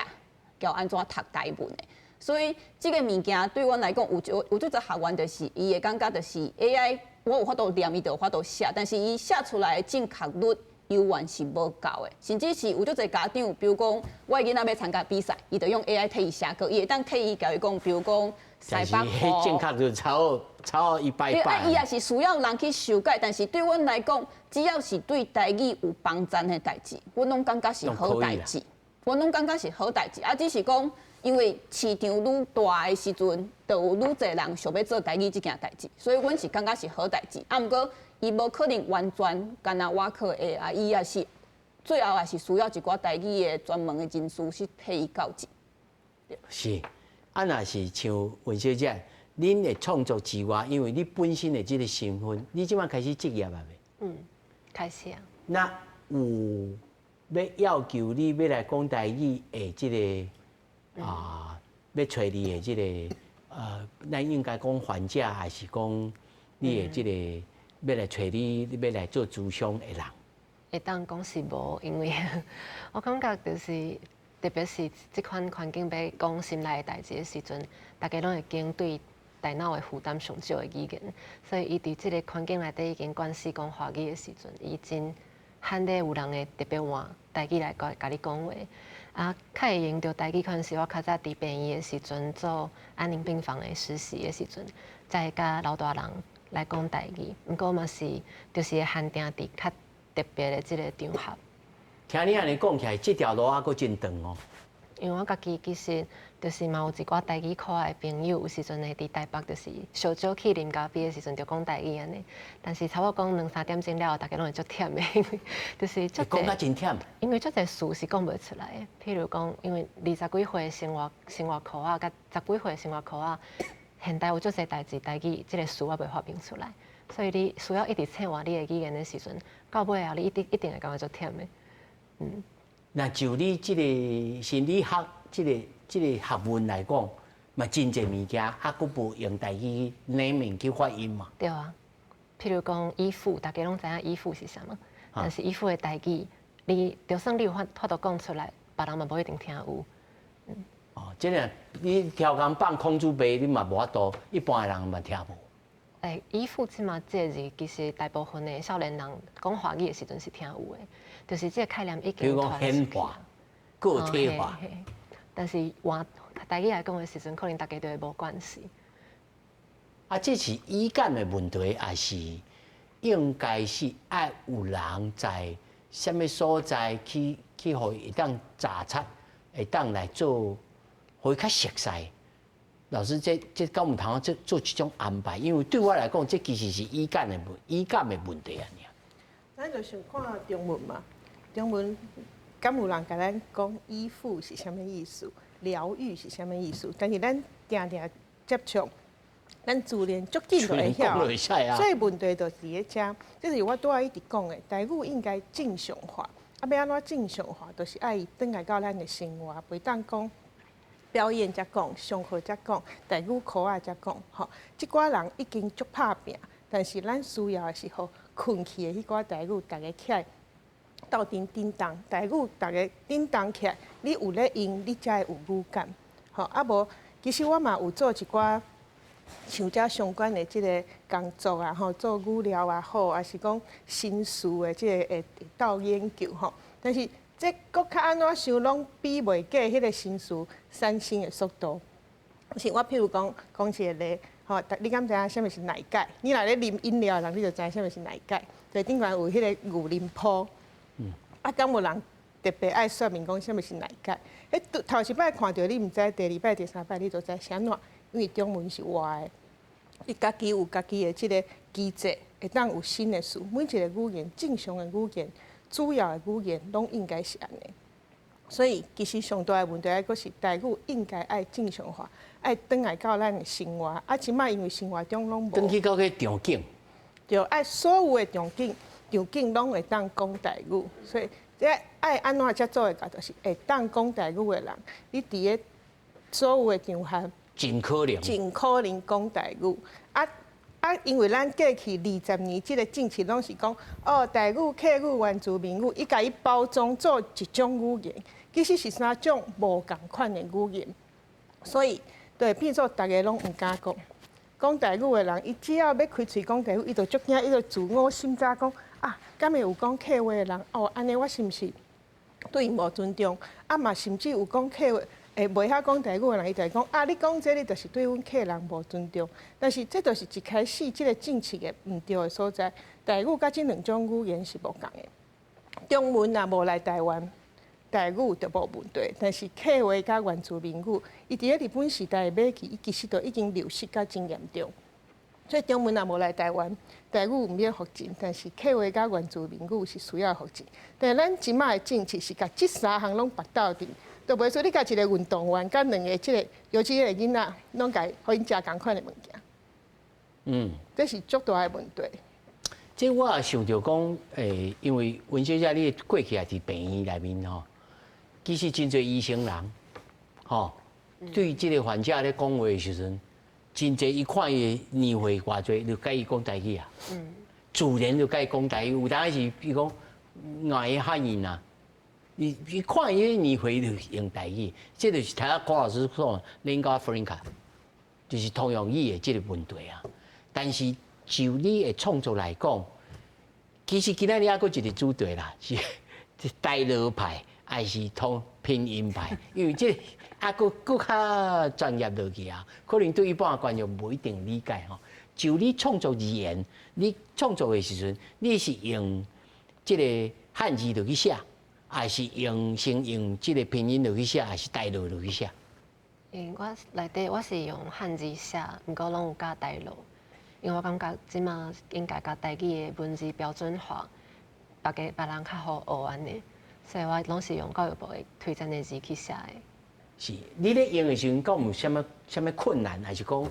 佮按怎讀台文的。所以這個物件對阮來講，有有足濟學員就是伊會感覺就是 AI，我有法度念，伊就有法度寫，但是伊寫出來的正確率猶原是無夠的，甚至是有足濟家長，比如講我的囡仔欲參加比賽，伊就用 AI 替伊寫稿，伊會當替伊共伊講，比如講西但是北彼正確就超超一百對，啊，伊百。也是需要人去修改，但是對阮來講，只要是對台語有幫贊的代誌，阮攏感覺是好代誌。阮攏感覺是好代誌，啊，只是講，因為市場愈大的時陣，就有愈濟人想欲做台語這件代誌，所以阮是感覺是好代誌。啊，毋過伊無可能完全干焦倚靠 AI，伊也是最後也是需要一寡台語的專門的人士去替伊教授。是，啊，若是像溫小姐，恁的創作之外，因為你本身的這個身份，你這馬開始職業啊未？嗯，開始啊。那有欲要求你欲來講台語的這個啊，欲揣你的這個咱應該講患者，還是講你的這個欲來揣你，欲來做諮商的人？會當講是無，因為我感覺就是特別是這款環境欲講心內的代誌的時陣，大家攏會驚對大腦的負擔上少的語言，所以伊佇這個環境內底已經慣勢講華語的時陣，伊真罕咧有人會特別換台語來共你講話。啊，較會用著台語，可能是我較早佇病院的時陣做安寧病房的實習的時陣，才會佮老大人來講台語，毋過嘛是就是會限定佇較特別的這個場合。聽你按呢講起來，這條路猶閣真長哦。因為我家己其實就是嘛有一寡台語科的朋友，有時陣會佇台北就是相少去啉咖啡的時陣就講台語按呢。但是差不多講兩三點鐘了後，大家攏會足忝的，因為就是足講甲真忝。因為足濟詞是講袂出來的，譬如講，因為二十幾歲生活生活科仔，佮十幾歲生活科仔，現代有足濟代誌，台語這個詞我袂發明出來，所以你需要一直切換你的語言的時陣，到尾啊，你一定一定會感覺足忝的，嗯。那就你這個心理學這個這個學問來講，嘛真濟物件，猶閣無用台語 naming 去發音嘛。對啊，譬如講依附，大家攏知影依附是啥物，但是依附的台語，你就算你有法法度講出來，別人嘛無一定聽有。嗯。哦，這個你超工放孔子爸，你嘛無法度，一般的人嘛聽無。欸，依附這嘛這個字，其實大部分的少年人講華語的時陣是聽有的，就是這個概念已經。比如講顯化、個體化。但是換台語來講的時陣，可能大家就會無關係。啊，這是語感的問題，還是應該是愛有人在啥物所在去去予伊會當查冊，會當來做，予伊較熟似。老師，這這敢有通做做這種安排？因為對我來講，這其實是語感的問語感的問題啊。咱就想看中文嘛，中文敢有人共咱講依附是啥物意思，療癒是啥物意思？但是咱定定接觸，咱自然足緊就會曉。所以問題就佇咧遮，這是我拄仔一直講的，台語應該正常化。啊，欲按怎正常化？就是愛轉來到咱的生活，袂當講。表演才講，上課才講，台語課仔才講，吼，這寡人已經足拍拚，但是咱需要的是予睏去的彼寡台語，逐家起來鬥陣振動，台語逐家振動起來，你有咧用，你才會有語感，吼，啊無，其實我嘛有做一寡像這相關的這個工作啊，吼，做語療也好，抑是講新詞的這個會鬥研究吼，但是。這閣較按怎想，攏比袂過彼個新詞產生的速度。是我譬如講講一個例，吼，你敢知影啥物是奶蓋？你若咧啉飲料的人，你就知啥物是奶蓋。就頂懸有彼個牛奶泡。啊，敢無人特別愛說明講啥物是奶蓋？彼頭一擺看著你毋知，第二擺、第三擺你就知是按怎，因為中文是活的，伊家己有家己的這個機制，會當有新的詞。每一個語言，正常的語言。主要的語言攏應該是按呢，所以其實上大的問題猶閣是台語應該愛正常化，愛轉來到咱的生活。啊，這擺因為生活中攏無。轉去到去場景。對，愛所有的場景，場景攏會當講台語，所以這愛按怎才做會到，就是會當講台語的人，你佇咧所有的場合，盡可能，盡可能講台語。啊。啊，因為咱過去二十年這個政策攏是講，哦，台語、客語、原住民語，伊共伊包裝做一種語言，其實是三種無仝款的語言，所以就會變做逐家攏毋敢講。講台語的人，伊只要欲開喙講台語，伊就足驚，伊就自我審查講，啊，敢會有講客話的人？哦，按呢我是毋是對伊無尊重？啊嘛，甚至有講客話。會袂曉講台語的人，伊就會講啊！你講這個，就是對阮客人無尊重。但是這就是一開始這個政策的毋對的所在。台語佮這兩種語言是無仝的。中文若無來台灣，台語就無問題。但是客話佮原住民語，伊佇咧日本時代的尾期，伊其實就已經流失甲真嚴重。所以中文若無來台灣，台語毋免復振，但是客話佮原住民語是需要復振。但是咱這擺的政策是共這三項攏縛鬥陣。就袂說你共一個運動員，佮兩個這個幼稚園的囡仔，攏共予𪜶食仝款的物件。這是足大的問題。這我也想著講，因為溫小姐你過去也佇病院內面吼，其實真濟醫生人，吼，對這個患者咧講話的時陣，真濟伊看伊的年歲偌濟，就共伊講台語啊。自然就共伊講台語，有當時比如講愛漢語啊。你你看伊年歲就用台語，這就是頭仔郭老師講 lingua franca，就是通用語的這個問題啊。但是就你的創作來講，其實今仔日猶閣一個主題啦，是台羅派，還是通拼音派？因為這個啊，閣閣較專業落去啊，可能對一般的觀眾無一定理解吼。就你創作而言，你創作的時陣，你是用這個漢字落去寫，還是用先用這個拼音落去寫，還是台語落去寫？我內底我是用漢字寫，毋過攏有加台語，因為我感覺這馬應該共台語的文字標準化，別個別人較好學按呢，所以我攏是用教育部的推薦的字去寫的。是，你咧用的時陣，敢有啥物啥物困難，還是講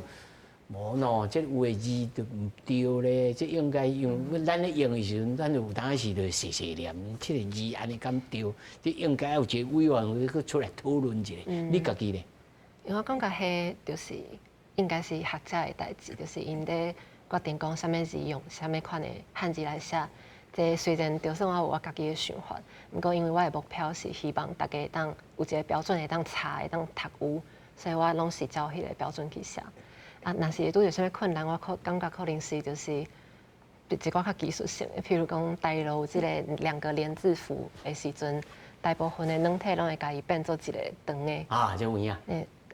無喏？這有的字就毋對咧，這應該用咱咧用的時陣，咱有當時就細細念，這個字按呢敢對？這應該有一個委員會閣出來討論一下。你家己咧？因為我感覺彼就是應該是學者的代誌，就是𪜶咧決定講啥物字用啥物款的漢字來寫。這雖然就算我有我家己的想法，毋過因為我的目標是希望大家會當有一個標準會當查，會當讀有，所以我攏是照彼個標準去寫。啊，若是會拄著啥物困難，我可感覺可能是就是一寡較技術性的，譬如講台語有這個兩個連字符的時陣，大部分的軟體攏會共伊變做一個長的。啊，這有影。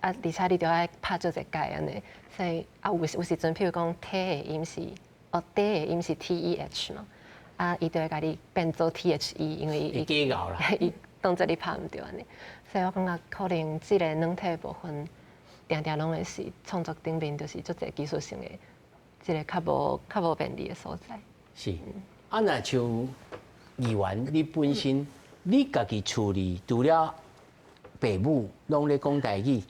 啊，而且你著愛拍足濟改按呢，所以啊有有時陣，譬如講 T 的音是哦，T 的音是 TEH 嘛，啊，伊就會共你變做 THE，因為伊假咬啦，伊當做你拍毋著按呢，所以我感覺可能這個軟體的部分，定定攏會是創作頂面，就是足濟技術性的，這個較無便利的所在。是，啊，若像議員，你本身你家己厝裡除了爸母攏咧講台語。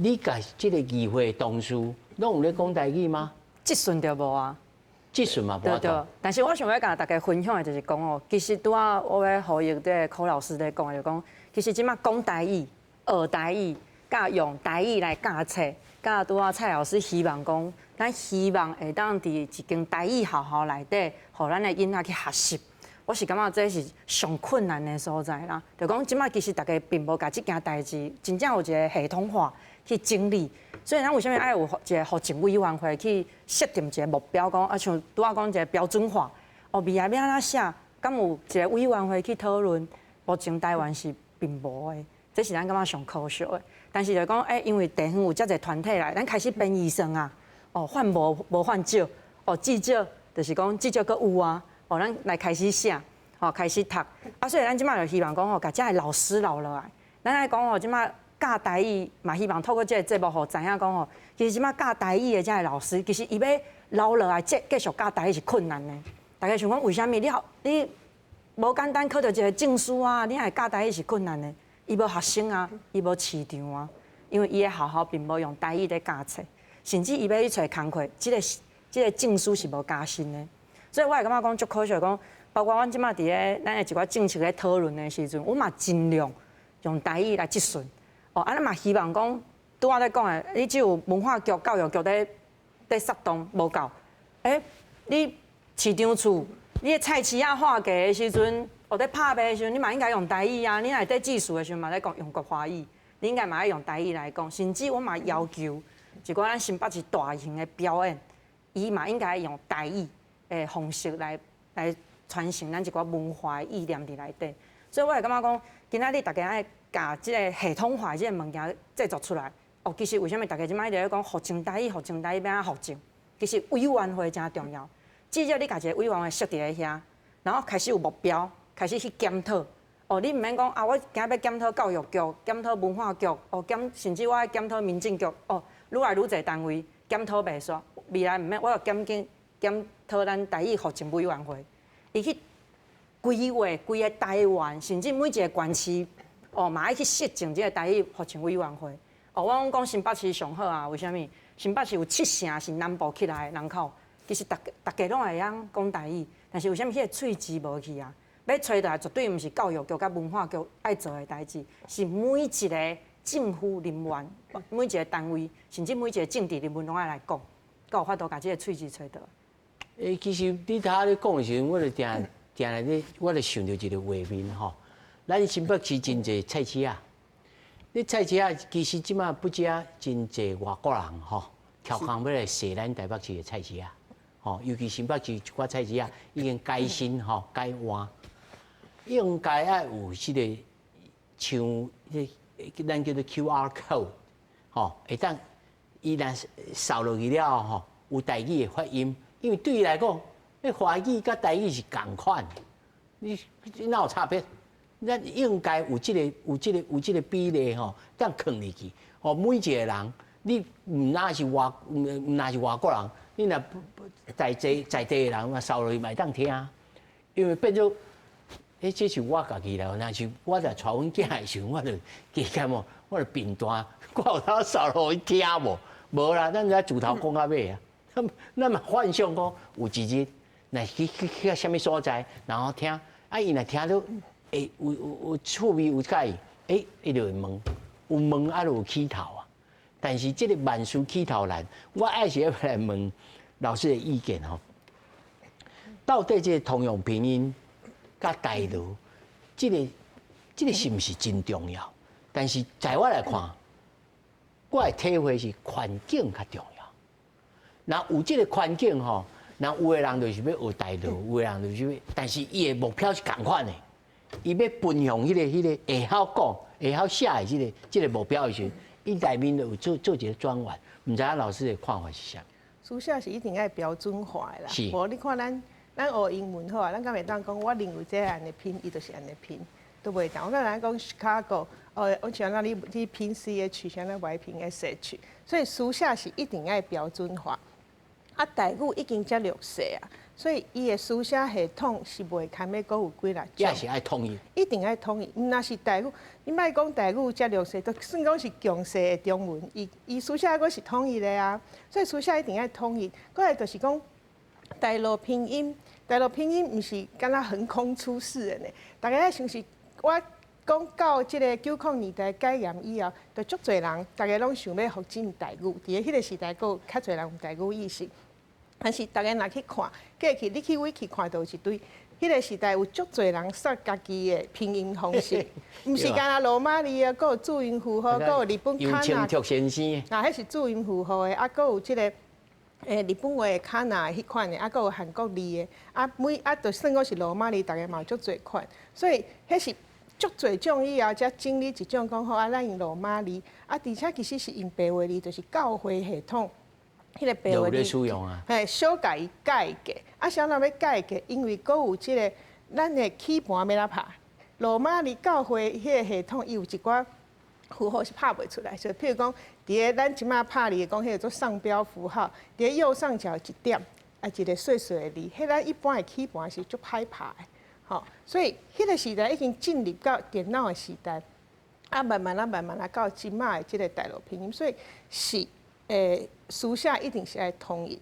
你共這個議會同事攏有咧講台語嗎？這陣就無啊，這陣嘛無。對對。但是我想欲共大家分享的就是講哦，其實拄仔我欲呼應這個柯老師咧講的，就講其實這馬講台語、學台語，佮用台語來教冊，佮拄仔蔡老師希望講，咱希望會當佇一間台語學校內底，予咱的囡仔去學習。我是感覺這是上困難的所在啦。就講這馬其實大家並無共這件代誌真正有一個系統化去整理，所以咱為啥物愛有一個學前委員會去設定一個目標，講啊像拄仔講一個標準化，哦未來欲按怎寫，敢有一個委員會去討論？目前台灣是並無的，這是咱感覺上可惜的。但是就講，欸，因為地方有遮濟團體來，咱開始編預算啊，哦，犯無無犯少，哦，至少就是講至少閣有啊，哦，咱來開始寫，哦，開始讀，啊，所以咱這馬就希望講吼，共遮的老師留落來，咱愛講吼，這馬。教台語嘛，希望透過這個節目，予知影講吼，其實這馬教台語的遮个老師，其實伊欲留落來繼續教台語是困難的。大家想講為啥物？你學你無簡單考著一個證書啊，你來教台語是困難的。伊無學生啊，伊無市場啊，因為伊的學校並無用台語咧教冊，甚至伊欲去揣工課，這個這個證書是無加薪的。所以我會感覺講足可惜，講包括阮這馬佇咧咱的一寡政策咧討論的時陣，我嘛盡量用台語來質詢。哦，啊，咱嘛希望講，拄仔咧講的，你只有文化局、教育局咧咧策動無夠。欸，你市場處，你的菜市仔劃價的時陣，或咧拍賣的時陣，你嘛應該用台語啊。你若佇致辭的時陣嘛咧講用國華語，你應該嘛愛用台語來講。甚至我嘛要求一寡咱新北市大型的表演，伊嘛應該用台語的方式來來傳承咱一寡文化的意念佇內底。所以我會感覺講，今仔日大家愛共這個系統化的這個物件製作出來。哦，其實為啥物大家這擺一直咧講復正台語、復正台語欲按怎復正？其實委員會誠重要。至少你共一個委員會設佇咧遐，然後開始有目標，開始去檢討。哦，你毋免講啊，我今仔欲檢討教育局、檢討文化局，哦，檢甚至我愛檢討民政局，哦，愈來愈濟單位檢討袂煞。未來毋免，我欲檢檢檢討咱台語復正委員會，伊去規劃規个台灣，甚至每一個縣市，哦，嘛愛去設定這個台語復正委員會。哦，我攏講新北市上好啊，為啥物？新北市有七成是南部起來的人口，其實逐逐家攏會曉講台語，但是為啥物彼個喙舌無去啊？欲揣來絕對毋是教育局佮文化局愛做的代誌，是每一個政府人員、每一個單位，甚至每一個政治人物攏愛來講，才有法度共這個喙舌揣倒來。欸，其實你頭咧講的時陣，我就定定來咧，我就想著一個畫面吼。咱新北市真濟菜市仔，你菜市仔其實這馬不止真濟外國人吼，超工欲來踅咱台北市的菜市仔，吼，尤其新北市一寡菜市仔已經改新吼，改換，應該愛有這個像咱叫做 QR code，吼，會當伊若掃落去了吼，有台語的發音，因為對伊來講，彼華語佮台語是仝款，你哪有差別？咱應該有這個、有這個、有這個比例吼，當囥入去。吼，每一個人，你毋若是外，毋若是外國人，你若在地在地的人嘛，掃落去嘛會當聽，因為變做，欸，這是我家己啦，若是我若帶阮囝的時陣，我就加減哦，我就貧惰，我有通掃落去聽無？無啦，咱遮自頭講到尾啊。咱嘛幻想講有一日，若去去去到啥物所在，然後聽，啊，伊若聽著，會有有有趣味有佮意，欸，伊就會問，有問啊，就有起頭啊。但是這個萬事起頭難，我愛是欲來問老師的意見吼。到底這個通用拼音佮台羅，這個這個是毋是真重要？但是在我來看，我的體會是環境較重要。那有這個環境吼，那有的人就是欲學台羅，有的人就是欲，但是伊的目標是仝款的，伊欲奔向彼個彼個會曉講、會曉寫的這個這個目標的時陣，伊內面就有做做一個轉換。毋知影老師的看法是啥？書寫是一定愛標準化的啦。是。無你看咱咱學英文好啊，咱敢會當講我認為這按呢拼，伊就是按呢拼，都袂當。我敢若講 Chicago，哦，我像那你你拼 CH，像咱愛拼 SH，所以書寫是一定愛標準化。啊，台語已經遮弱勢啊，所以伊的書寫系統是袂堪欲閣有幾若種。也是愛統一。一定愛統一，毋若是台語，你莫講台語遮弱勢，就算講是強勢的中文，伊伊書寫閣是統一的啊。所以書寫一定愛統一。過來就是講台羅拼音，台羅拼音毋是敢若橫空出世的呢。大家愛想是，我講到這个90年代解嚴以後，就足濟人，逐家攏想欲復振台語。佇咧彼个時代，閣有較濟人有台語意識。但是逐家若去看，過去你去 wiki 看著有一堆，彼个時代有足濟人設家己的拼音方式，毋是干焦羅馬字啊，閣有注音符號，閣有日本卡納。楊清卓先生。啊，彼是注音符號的，啊，閣有這个日本話的卡納彼款的，啊，閣有韓國字的，啊，每啊，就算講是羅馬字，逐家嘛有足濟款，所以彼是足濟種以後，才整理一種講好啊，咱用羅馬字，啊，而且其實是用白話字，就是教會系統。彼个白話字，嘿，小共伊改革，啊，啥人欲改革？因為閣有這个咱的起盤欲按怎拍？羅馬字教會彼个系統，伊有一寡符號是拍袂出來，就譬如講，佇咧咱這馬拍字講，彼个做上標符號，佇咧右上角一點，啊，一个細細的字，彼咱一般的起盤是足歹拍的，吼，所以彼个時代已經進入到電腦的時代，啊，慢慢啊，慢慢啊，到這馬的這个台羅拼音，所以是。書寫一定是愛統一，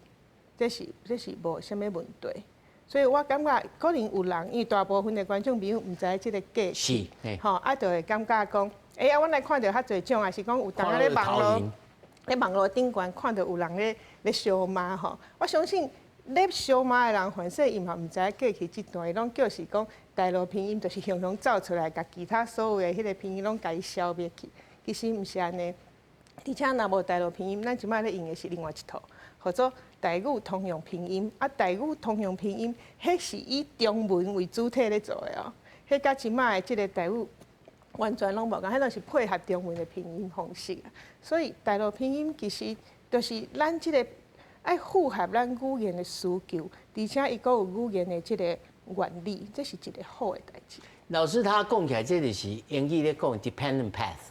這是這是無啥物問題。所以我感覺可能有人，因為大部分的觀眾朋友毋知這个過去，吼，啊，就會感覺講，欸，啊，阮來看著較濟種，抑是講有當咧網路，咧網路頂懸看著有人咧咧相罵吼。我相信咧相罵的人，反正伊嘛毋知過去這段，伊攏叫是講台羅拼音就是雄雄走出來，共其他所有的彼个拼音攏共伊消滅去。其實毋是按呢。而且若無台羅拼音，咱這馬咧用的是另外一套，號做台語通用拼音。啊，台語通用拼音，彼是以中文為主體咧做的哦。彼佮這馬的這个台語完全攏無仝，彼攏是配合中文的拼音方式啊。所以台羅拼音其實就是咱這个愛符合咱語言的需求，而且伊閣有語言的這个原理，這是一个好的代誌。老師他講起來，這就是英語咧講 dependent path。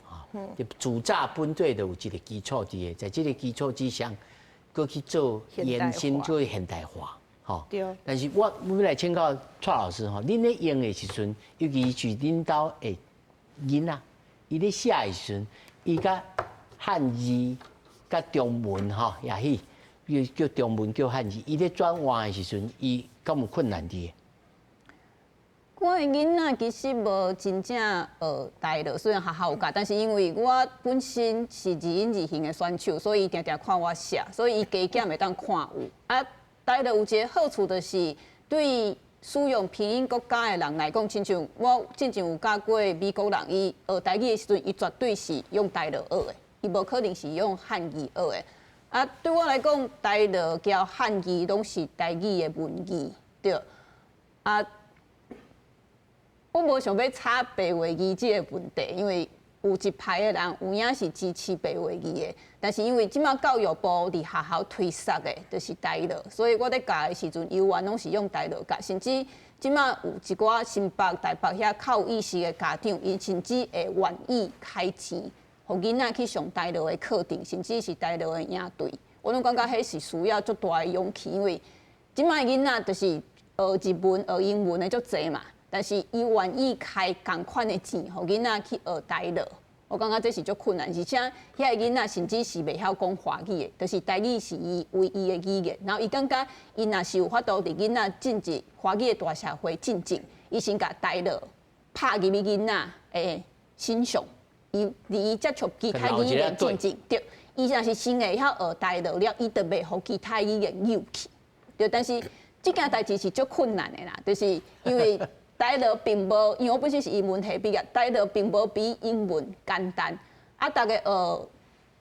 就自早本底就有一个基礎佇个，在這个基礎之上，閣去做延伸，做現代化，吼。對。但是我欲來請教蔡老師吼，恁咧用的時陣，尤其是恁兜的囡仔，伊咧寫的時陣，伊佮漢字佮中文吼，也許叫中文叫漢字，伊咧轉換的時陣，伊敢有困難佇？我的囡仔其實無真正學台羅，雖然學校有教，但是因為我本身是字音字形的選手，所以伊定定看我寫，所以伊加減會當看有。啊，台羅有一个好處就是對使用拼音國家的人來講，親像我之前有教過美國人，伊學台語的時陣，伊絕對是用台羅學的，伊無可能是用漢字學的。啊，對我來講，台羅佮漢字攏是台語的文字，對。啊。我無想欲吵白話字這个問題，因為有一派的人有影是支持白話字的，但是因為這馬教育部佇學校推捒的，就是台樂，所以我咧教的時陣，猶原攏是用台樂教，甚至這馬有一寡新北、台北遐較有意識的家長，𪜶甚至會願意開錢，予囡仔去上台樂的課程，甚至是台樂的營隊。我攏感覺彼是需要足大的勇氣，因為這馬囡仔就是學日文、學英文的足濟嘛。但是伊願意開仝款的錢，予囡仔去學台樂，我感覺這是足困難，而且遐个囡仔甚至是袂曉講華語的，就是台語是伊唯一的語言。然後伊感覺伊若是有法度佇囡仔進入華語的大社會進前，伊先共台樂拍入去囡仔的身上，伊佇伊接觸其他語言進前，對，伊若是先會曉學台樂了，伊就袂予其他語言誘去。對，但是這件代誌是足困難的啦，就是因為。台樂並無，因為我本身是英文系畢業，台樂並無比英文簡單。啊，逐家學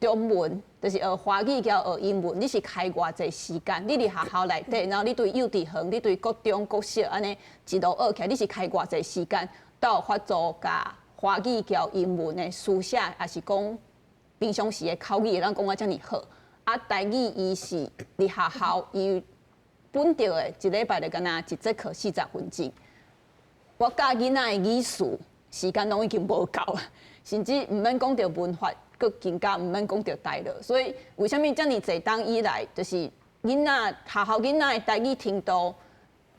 中文，就是學華語佮學英文，你是開偌濟時間？你佇學校內底，然後你對幼稚園，你對國中、國小按呢一路學起來，你是開偌濟時間，才有法度共華語佮英文的書寫，抑是講平常時的口語會當講甲遮爾好。啊，台語伊是佇學校伊本著的，一禮拜就敢若一節課40分鐘。我教囡仔的語詞時間攏已經無夠啊，甚至毋免講著文法，閣更加毋免講著台樂。所以為啥物遮爾濟冬以來，就是囡仔學校囡仔的台語程度，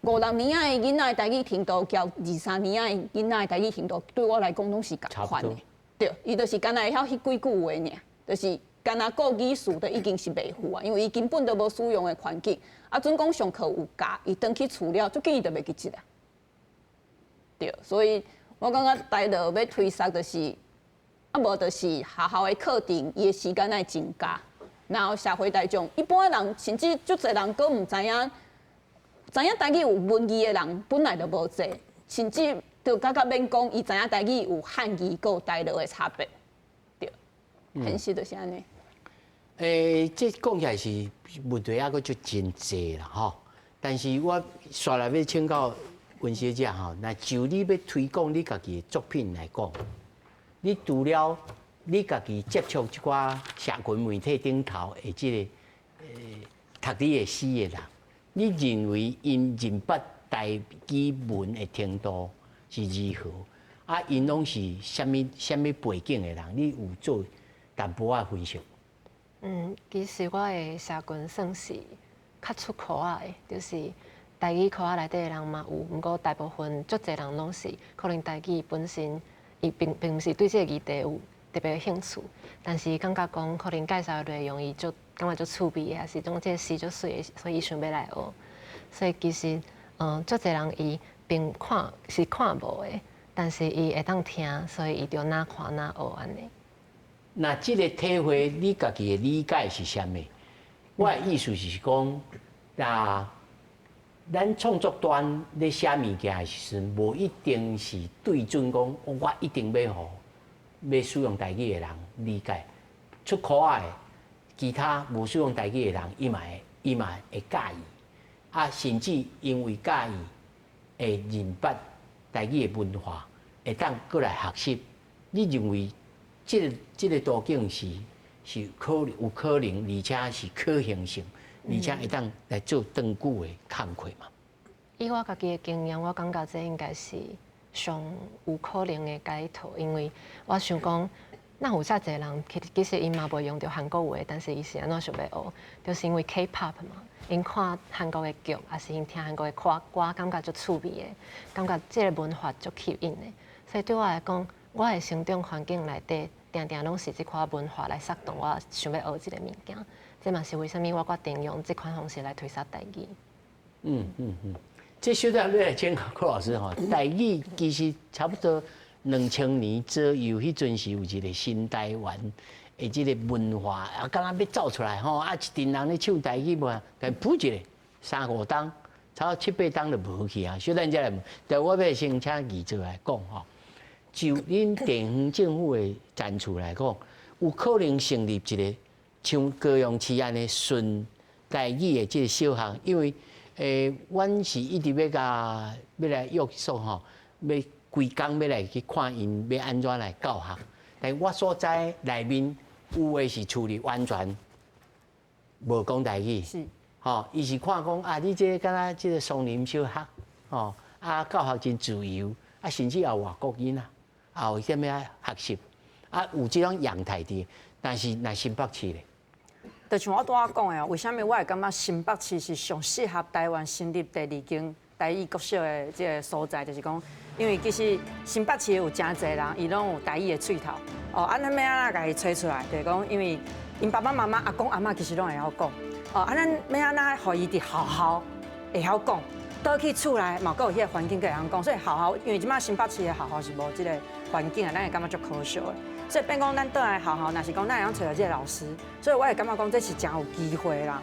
五六年仔的囡仔的台語程度，佮二三年仔的囡仔的台語程度，對我來講攏是仝款的。對，伊就是干焦會曉彼幾句話爾，就是干焦顧語詞就已經是袂赴啊，因為伊根本就無使用的環境。啊，準講上課有教，伊轉去厝了，足緊伊就袂記得啊。對，所以我感覺台樂欲推捒就是，啊無就是學校的課程，伊的時間愛增加，然後社會大眾一般人甚至足濟人閣毋知影，知影台語有文字的人本來就無濟，甚至就較較免講，伊知影台語有漢字閣有台樂的差別，對，現實就是按呢。這講起來是問題猶閣足真濟啦吼，但是我紲來欲請教溫小姐吼，若就你欲推廣你家己的作品來講，你除了你家己接觸這寡社群媒體頂頭的這个讀你的詩的人，你認為𪜶認捌台語文的程度是如何？啊，𪜶攏是啥物啥物背景的人？你有做淡薄仔分析？嗯，其實我的社群算是較出箍仔的，就是台語箍仔內底的人嘛有，毋過大部分足濟人攏是可能台語本身伊並毋是對這个議題有特別興趣，但是感覺講可能介紹的內容伊足感覺足趣味的，抑是講這个詩足媠的，所以伊想欲來學。所以其實，足濟人伊並看是看無的，但是伊會當聽，所以伊就若看若學按呢。那這个體會，你家己的理解是啥物？我的意思是講，若咱創作端咧寫物件的時陣，無一定是對準講，我一定欲予欲使用台語的人理解。出箍仔的，其他無使用台語的人，伊嘛會佮意。啊，甚至因為佮意，會認捌台語的文化，會當閣來學習。你認為這个途徑是可有可能，而且是可行性，而且會當來做長久的工課嘛？以我家己的經驗，我感覺這應該是上有可能的解套，因為我想講，哪有遮濟人，其實𪜶嘛袂用著韓國話，但是伊是按怎想欲學，就是因為 K-pop 嘛，𪜶看韓國的劇，抑是𪜶聽韓國的歌，歌感覺足趣味的，感覺這个文化足吸引的，所以對我來講，我的成長環境內底，定定攏是這款文化來煽動我想欲學這个物件，這嘛是為啥物我決定用這款方式來推捒台語。這小弟欲來請柯老師吼，台語其實差不多2000年左右，彼陣時有一個新台灣的這个文化，啊，敢若欲走出來吼，啊，一陣人咧唱台語無，共普一下三五冬，差不多七八冬就無去啊。小等才來問，但我欲先請議座來講吼。就恁地方政府的層次來講，有可能成立一個像高雄市按呢純台語的這个小學，因為阮是一直欲共欲來約束吼，欲規工欲來去看𪜶欲按怎來教學。但我所知內面有的是處理完全無講台語，吼，伊是看講啊，你這個敢若這個松林小學，吼，啊教學真自由，啊甚至也有外國囡仔，也有啥物啊學習，啊有這種樣態佇，但是若新北市咧，就像我拄仔講的，為啥物我會感覺新北市是上適合台灣成立第二間台語國小的這個所在，就是講，因為其實新北市有誠濟人，伊攏有台語的喙頭，哦，啊，咱欲按怎共伊揣出來？就是講，因為𪜶爸爸媽媽、阿公阿嬤其實攏會曉講，哦，啊，咱欲按怎予伊佇學校會曉講，倒去厝內嘛，閣有彼個環境閣會曉講，所以學校，因為這擺新北市的學校是無這個環境啊，咱會感覺足可惜的。所以變講，咱倒來學校，若是講咱會當揣著這個老師，所以我會感覺講這是誠有機會啦。